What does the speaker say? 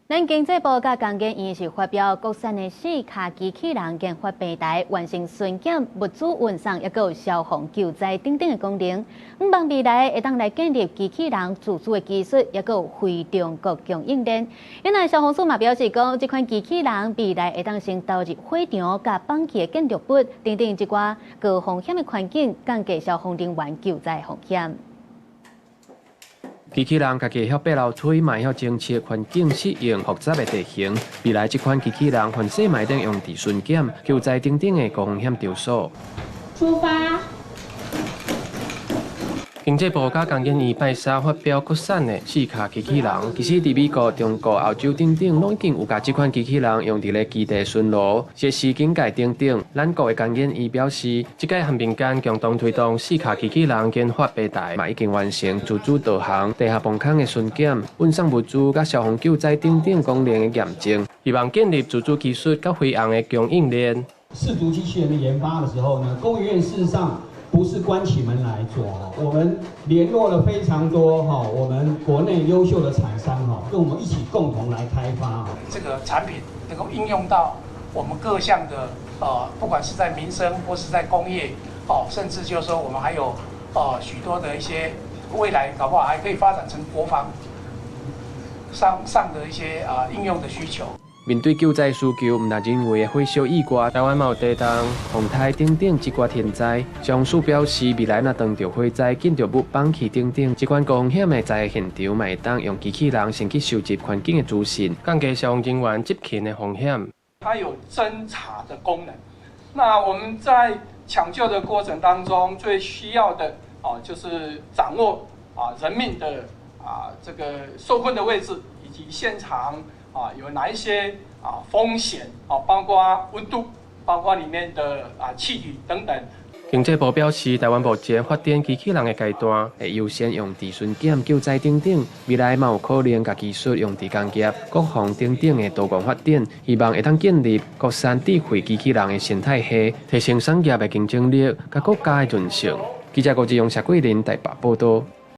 咱經濟部佮工研院是發表國產的四跤機器人研發平台，完成巡檢、物資運送，抑閣有消防救災等等的功能。向望未來會當來建立機器人自主的技術，抑閣有非中國供應鏈。另外，消防署嘛表示講，這款機器人未來會當先投入火場佮崩去的建築物等等這寡高風險的環境，降低消防人員救災風險。機器人家己會曉爬樓梯，嘛會曉偵測環境適應複雜的地形。未來這款機器人凡勢嘛會當用佇巡檢、救災等等的高風險場所。出發。經濟部佮工研院拜三發表國產的四跤機器人，其實佇美國、中國、歐洲等等，攏已經有共這款機器人用佇咧基地巡邏、設施警戒等等。咱國的工研院表示，這屆和民間共同推動四跤機器人研發平台，嘛已經完成自主導航、地下崩空的巡檢、運送物資佮消防救災等等功能的驗證，希望建立自主技術佮飛行的供應鏈。四足機器人的研發的時候呢，工研院事實上不是關起門來做，我們聯絡了非常多哈，我們國內優秀的廠商哈，跟我們一起共同來開發這個產品，能夠應用到我們各項的不管是在民生或是在工業哦，甚至就是說我們還有許多的一些未來搞不好還可以發展成國防上的一些應用的需求。面對救災需求，毋但人為的火燒意外，台灣嘛有地動、洪颱等等這寡天災。消防署表示，未來若當著火災、建築物崩去等等，這款高風險的災害現場，嘛會當用機器人先去收集環境的資訊，降低消防人員執勤的風險。它有偵查的功能。那我們在搶救的過程當中，最需要的啊，就是掌握啊人命的啊這個受困的位置以及現場。啊，有哪一些啊風險啊？包括溫度，包括裡面的啊氣體等等。經濟部表示，台灣目前發展機器人的階段，會優先用佇巡檢、救災等等，未來嘛有可能共技術用佇工業、國防等等的多元發展，希望會當建立國產智慧機器人的生態系，提升產業的競爭力，佮國家的韌性。記者郭志勇、謝桂林台北報道。